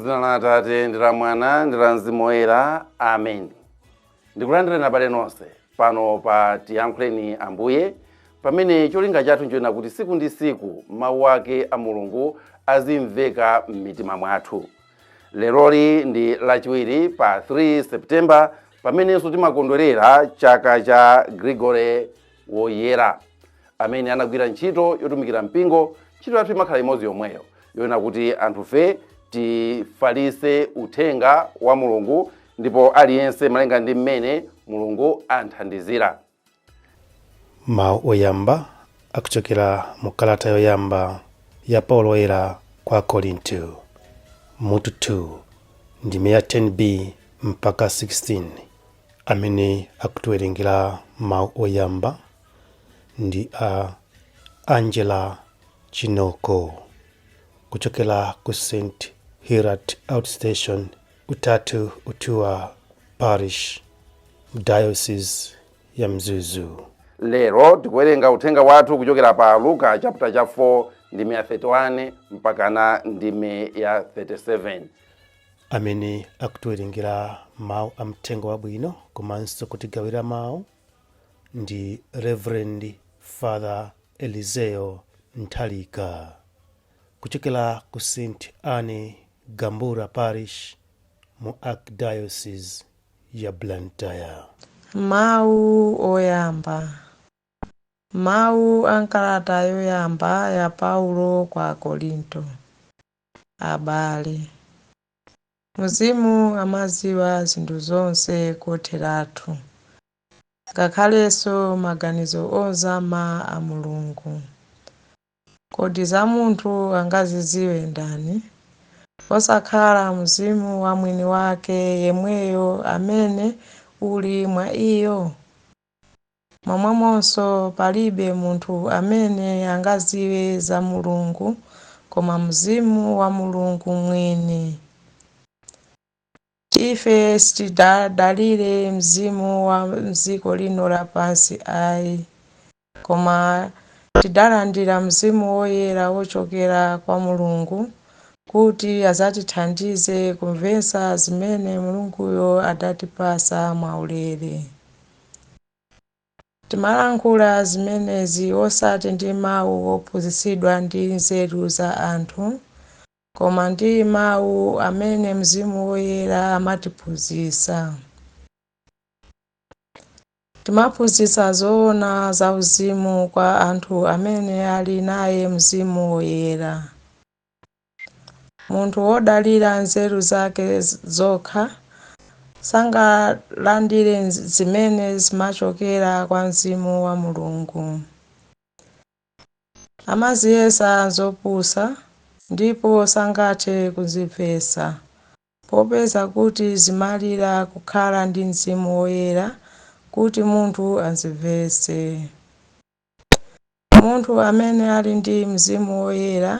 M'dzina la Atate ndi la Mwana ndi la Mzimu Woyera, amen. Ndikulandireni abale nonse pano pa Tiyankhuleni Ambuye, pamene cholinga chathu nchoena kuti siku ndi siku mawu ake a Mulungu azimveka m'mitima mwathu. Leroli ndi Lachiwiri pa 3 September, pamenenso timakondwerera chaka cha Gregory Woyera, amene anagwira ntchito yotumikira mpingo. Ntchito yathu imakhala imodzi yomweyo, yoona kuti anthufe tifalitse uthenga wa Mulungu, ndipo aliyense malinga ndi mmene Mulungu anthandizira. Mawu oyamba akuchokera mu kalata yoyamba ya Paulo Woyera kwa Akorinto, mutu 2, ndime ya 10b mpaka 16. Amene akutiwerengera mawu oyamba ndi a Angela Chinoko kuchokera ku St Hilary Outstation, Utatu Utua Parish, Diocese ya Mzuzu. Lero tikuwerenga uthenga wathu kuchokera pa Luka chapter cha 4, ndime ya 31 mpakana ndime ya 37. Amene akutiwerengera mawu a mthenga wabwino komanso kutigawira mawu ndi Reverend Father Eliseo Nthalika kuchokera ku St Anne Gambura Parish mu Archdiocese ya Blantyre. Mawu oyamba. Mawu a m'kalata yoyamba ya Paulo kwa Akorinto. Abale, Mzimu amadziwa zinthu zonse kotheratu, ngakhalenso maganizo ozama a Mulungu. Kodi za munthu angazidziwe ndani, osakhala mzimu wa mwini wake yemweyo amene uli mwa iyo? Momwemonso palibe munthu amene angadziwe za Mulungu koma Mzimu wa Mulungu mwini. Ife sitidalire mzimu wa m'dziko lino lapansi ayi, koma tidalandira Mzimu Woyera wochokera kwa Mulungu kuti adzatithandize kumvetsa zimene Mulunguyo adatipatsa mwaulere. Timalankhula zimenezi osati ndi mawu ophunzitsidwa ndi nzeru za anthu, koma ndi mawu amene Mzimu Woyera amatiphunzitsa. Timaphunzitsa zoona zauzimu kwa anthu amene ali naye Mzimu Woyera. Munthu wodalira nzeru zake zokha sangalandire zimene zimachokera kwa Mzimu wa Mulungu. Amaziyesa zopusa ndipo sangathe kuzimvetsa, popeza kuti zimalira kukhala ndi Mzimu Woyera kuti munthu azimvetse. Munthu amene ali ndi Mzimu Woyera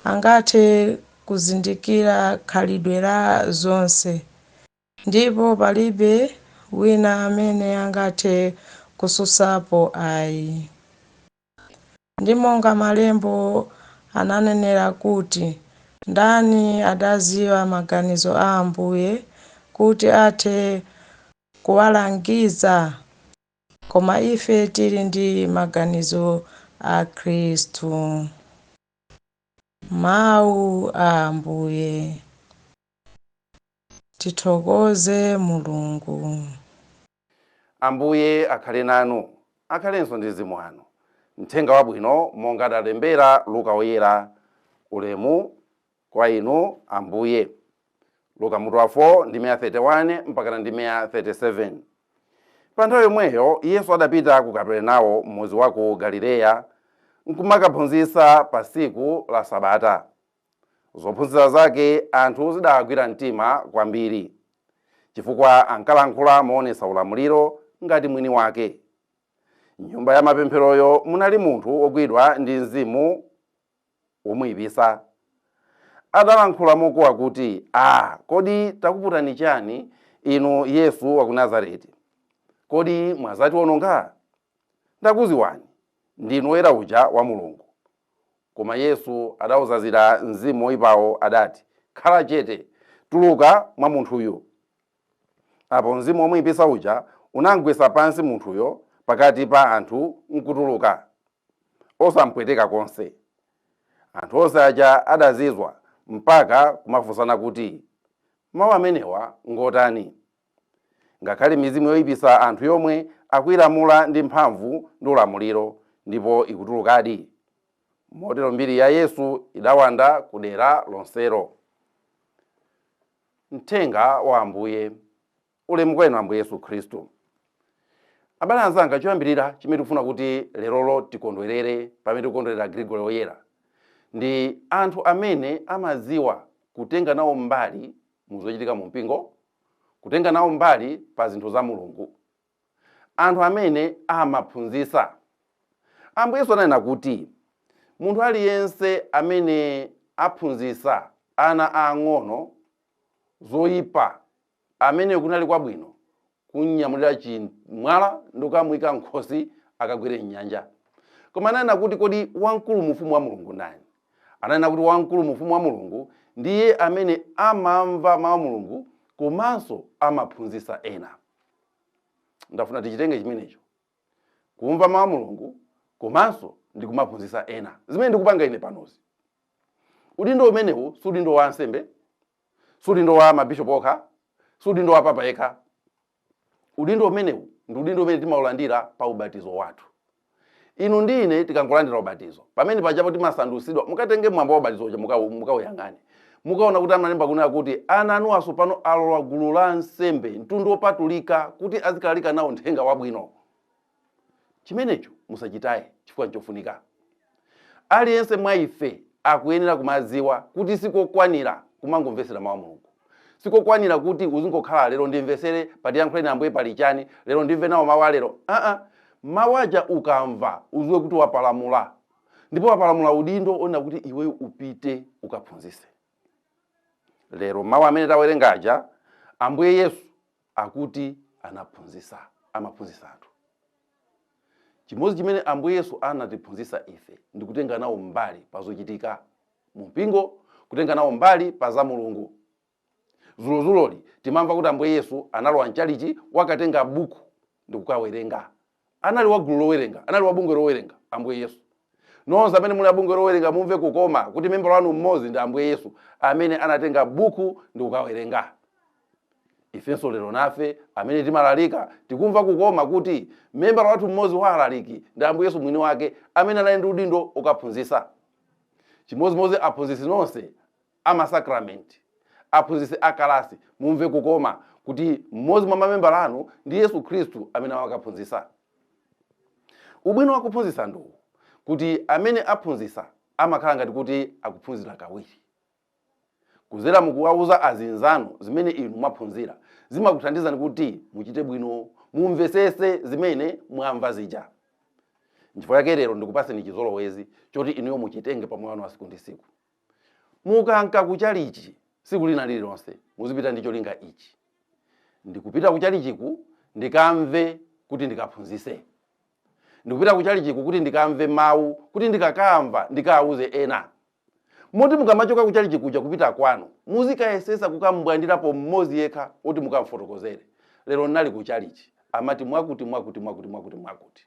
angathe kuzindikira khalidwe la zonse, ndipo palibe wina amene angathe kutsutsapo ayi. Ndi monga malembo ananenera kuti, "Ndani adadziwa maganizo a Ambuye kuti athe kuwalangiza?" Koma ife tili ndi maganizo a Khristu. Mawu a Ambuye. Tithokoze Mulungu. Ambuye akhale nanu, akhalenso ndi mzimu wanu. Mthenga wabwino monga adalembera Luka Woyera. Ulemu kwa inu, Ambuye. Luka mutu wa 4, ndime ya 31 mpakana ndime ya 37. Pa nthawi yomweyo Yesu adapita ku Kaperenawo, mudzi wa ku Galileya, nkumakaphunzitsa pa tsiku la Sabata. Zophunzitsa zake anthu zidawagwira mtima kwambiri, chifukwa ankalankhula moonetsa ulamuliro ngati mwini wake. M'nyumba ya mapempheroyo munali munthu wogwidwa ndi mzimu womuyipitsa. Adalankhula mokuwa kuti, "Aa, kodi takuputani chani inu Yesu wa ku Nazareti? Kodi mwadzatiwononga? Ndakudziwani, ndinu Woyera uja wa Mulungu." Koma Yesu adawuzazira mzimu woyipawo, adati, Khala chete, tuluka mwa munthuyu. Apo mzimu womuyipisa uja unamgwetsa pansi munthuyo pakati pa anthu nkutuluka, osampweteka konse. Anthu onse aja adazizwa mpaka kumafunsana kuti, mawu amenewa ngotani? Ngakhale mizimu yoyipisa anthu yomwe akuyilamula ndi mphamvu ndi ulamuliro, ndipo ikutulukadi. Motero mbiri ya Yesu idawanda ku dera lonselo. Mthenga wa Ambuye. Ulemu kwenu Ambuye Yesu Khristu. Abale anzanga, choyambirira chimene tikufuna kuti lerolo tikondwerere pamene tikukondwerera Gregory Woyera ndi anthu amene amadziwa kutenga nawo mbali mu zochitika mu mpingo, kutenga nawo mbali pa zinthu za Mulungu, anthu amene amaphunzitsa. Ambuye Yesu ananena kuti munthu aliyense amene aphunzitsa ana aang'ono zoyipa, amene kunali kwabwino kunyamulira chimwala ndi kukamuyika nkhosi akagwere mnyanja. Koma ananena kuti kodi wamkulu mu ufumu wa Mulungu ndani? Ananena kuti wamkulu mu ufumu wa Mulungu ndiye amene amamva mawu a Mulungu komanso amaphunzitsa ena. Ndafuna tichitenge chimenecho, kumva mawu a Mulungu komanso ndi kumaphunzitsa ena, zimene ndikupanga ine panozi. Udindo umenewu si udindo wa ansembe, si udindo wa mabishopu okha, si udindo wa papa yekha. Udindo umenewu ndi udindo umene timaulandira pa ubatizo wathu. Inu ndi ine tikangolandira ubatizo, pamene pajapo timasandutsidwa. Mukatenge mwambo wa ubatizo uja, mukauyang'ane, mukaona kuti amalemba kunena kuti ana anu atsopano alowa gulu la ansembe, mtundu wopatulika, kuti azikalalika nawo uthenga wabwino. Chimenecho musachitaye, chifukwa nchofunika. Aliyense mwa ife akuyenera kumadziwa kuti sikokwanira kumangomvesera mawu a Mulungu. Sikokwanira kuti uzingokhala, lero ndimvesere patiyankhuleni Ambuye pali chani, lero ndimve nawo mawu alero. Aa, mawu aja ukamva, uziwe kuti wapalamula, ndipo wapalamula udindo onena kuti iweyo upite ukaphunzitse. Lero mawu amene tawerenga aja, Ambuye Yesu akuti anaphunzitsa, amaphunzitsa anthu. Chimodzi chimene Ambuye Yesu anatiphunzitsa ife ndi kutenga nawo mbali pa zochitika mu mpingo, kutenga nawo mbali pa za Mulungu. Zulozuloli timamva kuti Ambuye Yesu analowa mchalichi, wakatenga buku ndi kukawerenga. Anali wa gulu lowerenga, anali wa bungwe lowerenga Ambuye Yesu. Nonse amene muli abungwe lowerenga, mumve kukoma kuti membala wanu mmodzi ndi Ambuye Yesu amene anatenga buku ndi kukawerenga. Ifenso lero nafe amene timalalika tikumva kukoma kuti membala wathu mmodzi wa alaliki ndi Ambuye Yesu mwini wake amene anali ndi udindo ukaphunzitsa. Chimodzimodzi aphunzitsi nonse amasakramenti, aphunzitsi akalasi, mumve kukoma kuti mmodzi mwa mamembala anu ndi Yesu Khristu amene awakaphunzitsa. Ubwino wa kuphunzitsa ndiwu kuti amene aphunzitsa amakhala ngati kuti akuphunzira kawiri. Kuzera mukuwauza azinzanu zimene inu mwaphunzira, zimakuthandizani kuti muchite bwino, mumvesese zimene mwamva zija. Nchifukwa chake lero ndikupaseni chizolowezi choti inuyo muchitenge pamoyo wanu wa siku ndi siku. Mukanka kuchalichi siku lina lililonse, muzipita ndi cholinga ichi: ndikupita kuchalichiku ndikamve kuti ndikaphunzise, ndikupita kuchalichiku kuti ndikamve mawu, kuti ndikakamva ndikawuze ena. Moti mukamachoka kuchalichi kuja kupita kwanu, muzikayesesa kukambwandirapo mmodzi yekha woti mukamfotokozere, lero ndinali kuchalichi, amati mwakuti mwakuti mwakuti mwakuti mwakuti.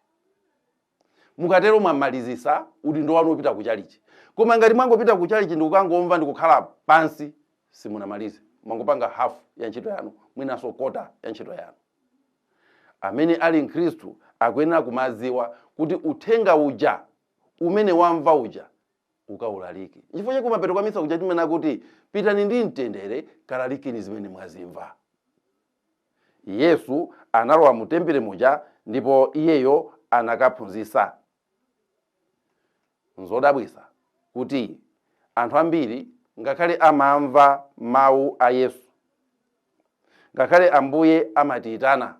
Mukatero mwamalizisa udindo wanu wopita kuchalichi. Koma ngati mwangopita kuchalichi ndikukangomva ndikukhala pansi, simunamalize, mwangopanga hafu ya ntchito yanu, mwinanso kota ya ntchito yanu. Amene ali mkhristu akuyenera kumadziwa kuti uthenga uja umene wamva uja ukaulalike. Nchifukwa chake kumapeto kwa misa kuja timanena kuti pitani ndi mtendere, kalalikeni zimene mwazimva. Yesu analowa mu tempere muja ndipo iyeyo anakaphunzitsa. Nzodabwitsa kuti anthu ambiri ngakhale amamva mawu a Yesu, ngakhale Ambuye amatiyitana,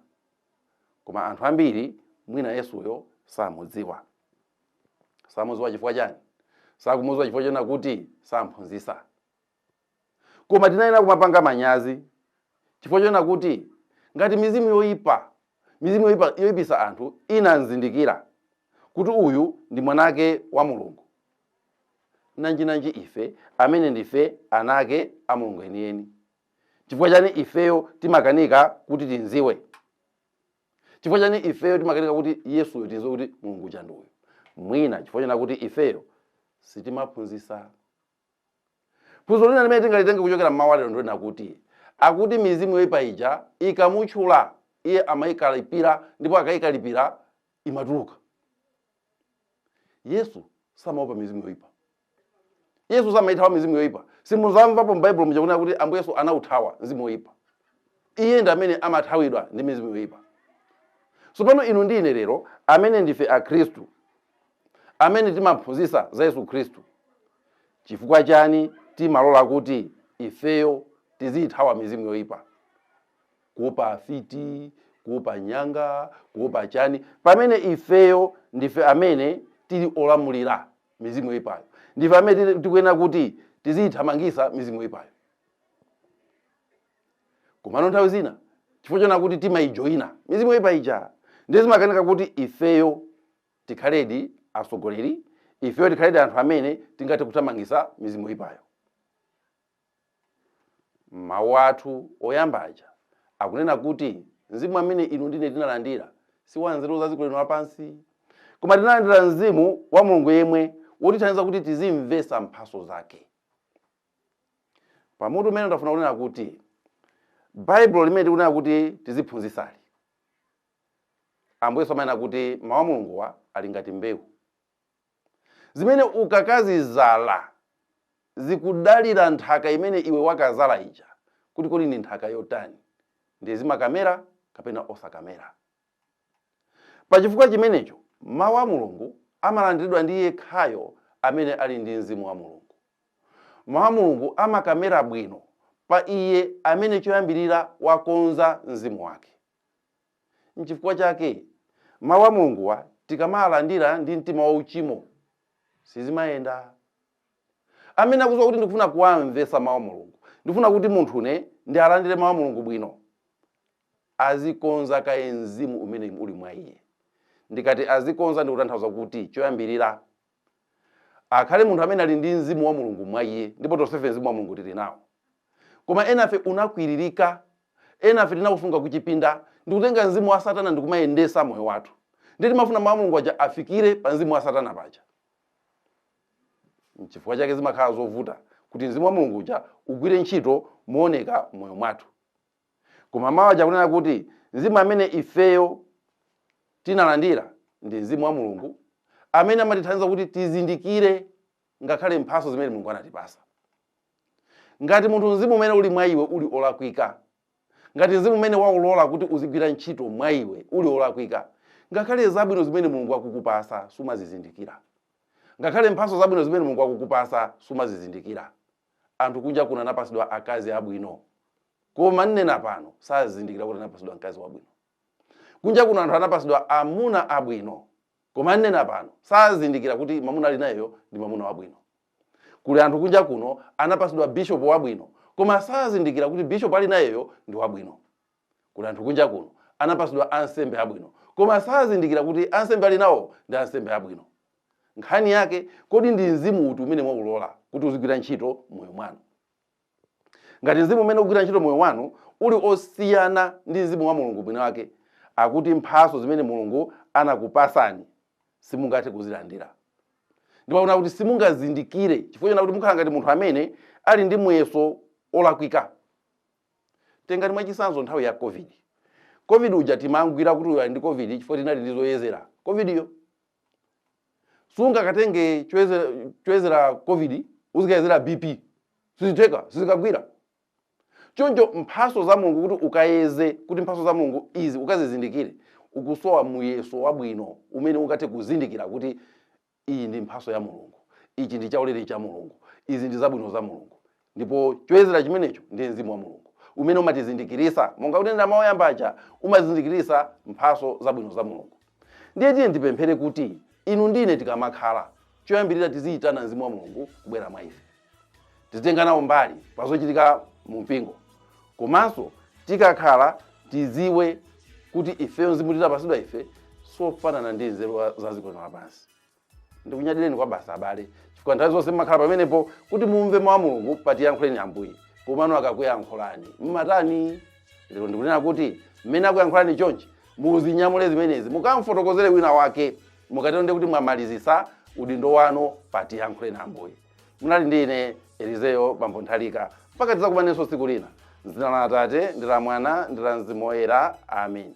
koma anthu ambiri mwina Yesuyo samudziwa. Samudziwa chifukwa chani? Sakumudziwa chifukwa chona kuti samphunzitsa. Koma tinayenera kumapanga manyazi chifukwa chona kuti ngati mizimu yoyipa, mizimu yoyipa yoyipisa anthu inamzindikira kuti uyu ndi mwanake wa Mulungu, Nanjinanji ife amene ndife anake a Mulungu enieni? Chifukwa chani ifeyo timakanika kuti tinziwe? Chifukwa chani ifeyo timakanika kuti Yesuyo tinziwe kuti Mulungu uja ndi uyu? Mwina chifukwa chani kuti ifeyo sitimaphunzitsa. Phunziro lina limene tingalitenge kuchokera mmawu alero ndilonena kuti akuti mizimu yoyipa ija ikamutchula iye amayikalipira, ndipo akayikalipira imatuluka. Yesu samaopa mizimu yoyipa. Yesu samayithawa mizimu yoyipa. Simuzamvapo m'Baibulo muja kunena kuti Ambuye Yesu anauthawa mzimu woyipa. Iye ndi amene amathawidwa ndi mizimu yoyipa. Tsopano inu ndi ine lero amene ndife Akhristu, amene timaphunzitsa za Yesu Khristu, chifukwa chani timalola kuti ifeyo tiziyithawa mizimu yoyipa, kuopa afiti, kuopa nyanga, kuopa chani, pamene ifeyo ndife amene tili olamulira mizimu yoyipayo, ndife amene tikuyenera kuti tiziyithamangisa mizimu yoyipayo? Komano nthawi zina chifukwa chona kuti timayijoyina mizimu yoyipa ija, ndiye zimakanika kuti ifeyo tikhaledi atsogoleri, ifeyo tikhaledi anthu amene tingathe kuthamangisa mizimu yoyipayo. Mawu athu oyamba aja akunena kuti mzimu amene inu ndine tinalandira si wa nzeru za dziko lino lapansi, koma tinalandira mzimu wa Mulungu yemwe wotithandiza kuti tizimvetsa mphatso zake. Pamutu umene ndafuna kunena kuti Baibulo limene tikunena kuti tiziphunzitsali, Ambuye Yesu amanena kuti mawu a Mulunguwa ali ngati mbewu zimene ukakazizala zikudalira nthaka imene iwe wakazala ija, kuti kodi ndi nthaka yotani, ndiye zimakamera kapena osakamera. Pachifukwa chimenecho mawu a Mulungu amalandiridwa ndi yekhayo amene ali ndi mzimu wa Mulungu. Mawu a Mulungu amakamera bwino pa iye amene choyambirira wakonza mzimu wake. Nchifukwa chake mawu a Mulunguwa tikamalandira ndi mtima wauchimo sizimayenda. Amene akudziwa kuti ndikufuna kuwamvetsa mawu a Mulungu, ndikufuna kuti munthune ndialandire mawu a Mulungu bwino, azikonza kaye mzimu umene uli mwa iye. Ndikati azikonza, ndikutanthauza kuti choyambirira akhale munthu amene ali ndi mzimu wa Mulungu mwa iye. Ndipo tonsefe mzimu wa Mulungu tili nawo, koma enafe unakwiririka, enafe tinausunga kuchipinda ndikutenga mzimu wa Satana ndikumayendesa moyo wathu. Ndi timafuna mawu a Mulungu aja afikire pa mzimu wa Satana paja. Nchifukwa chake zimakhala zovuta kuti mzimu wa Mulungu uja ugwire ntchito mooneka moyo mwathu. Koma mawu aja kunena kuti mzimu amene ifeyo tinalandira ndi mzimu wa Mulungu amene amatithandiza kuti tizindikire ngakhale mphatso zimene Mulungu anatipasa. Ngati munthu mzimu umene uli mwa iwe uli olakwika, ngati mzimu umene waulola kuti uzigwira ntchito mwa iwe uli olakwika, ngakhale zabwino zimene Mulungu akukupasa sumazizindikira, ngakhale mphatso zabwino zimene Mulungu akukupasa sumazizindikira. Anthu kunja kuno anapasidwa akazi abwino, koma nnena pano sazindikira kuti anapasidwa mkazi wabwino. Kunja kuno anthu anapasidwa amuna abwino, koma nnena pano sazindikira kuti mwamuna ali nayeyo ndi mwamuna wabwino. Kuli anthu kunja kuno anapasidwa bishopu wabwino, koma sazindikira kuti bishopu ali nayeyo ndi wabwino. Kuli anthu kunja kuno anapasidwa ansembe abwino, koma sazindikira kuti ansembe ali nawo ndi ansembe abwino. Nkhani yake, kodi ndi mzimu uti umene mwaulola kuti uzigwira ntchito moyo mwanu? Ngati mzimu umene ukugwira ntchito moyo wanu uli osiyana ndi mzimu wa Mulungu mwini wake, akuti mphatso zimene Mulungu anakupasani simungathe kuzilandira, ndipo akuti kuti simungazindikire, chifukwa chona kuti mukhala ngati munthu amene ali ndi muyeso olakwika. Tengani mwachitsanzo nthawi ya COVID. COVID uja timangwira kuti uyu ali ndi COVID chifukwa tinali ndi zoyezera COVID yo. Sungakatenge choyezera COVID uzikayezera BP, sizitheka, sizikagwira. Choncho mphatso za Mulungu, kuti ukayeze kuti mphatso za Mulungu izi ukazizindikire, ukusowa muyeso wabwino umene ungathe kuzindikira kuti iyi ndi mphatso ya Mulungu, ichi ndi chaulere cha Mulungu, izi ndi zabwino za Mulungu. Ndipo choyezera chimenecho ndi mzimu wa Mulungu umene umatizindikirisa, monga kunena mawu oyamba aja, umazindikirisa mphatso zabwino za Mulungu. Ndiye tiye ndipemphere kuti inu ndine tikamakhala, choyambirira tiziyitana mzimu wa Mulungu kubwera mwa ife, tizitenga nawo mbali pa zochitika mu mpingo, komanso tikakhala tiziwe kuti ifeyo mzimu tinapasidwa ife sofanana ndi nzeru za dziko lino lapansi. Ndikunyadireni kwa basa abale, chifukwa nthawi zonse mmakhala pamenepo kuti mumve mawu a Mulungu patiyankhuleni Ambuye. Komano akakuyankhulani mmatani? Lero ndikunena kuti mmene akuyankhulani chonchi, muzinyamule zimenezi, mukamfotokozere wina wake. Mukatero ndi kuti mwamalizisa udindo wanu patiyankhuleni Ambuye. Munali ndi ine Elizeyo Bambo Nthalika, mpaka tidzakumanenso tsiku lina. M'dzina la Atate ndi la Mwana ndi la Mzimu Woyera, amen.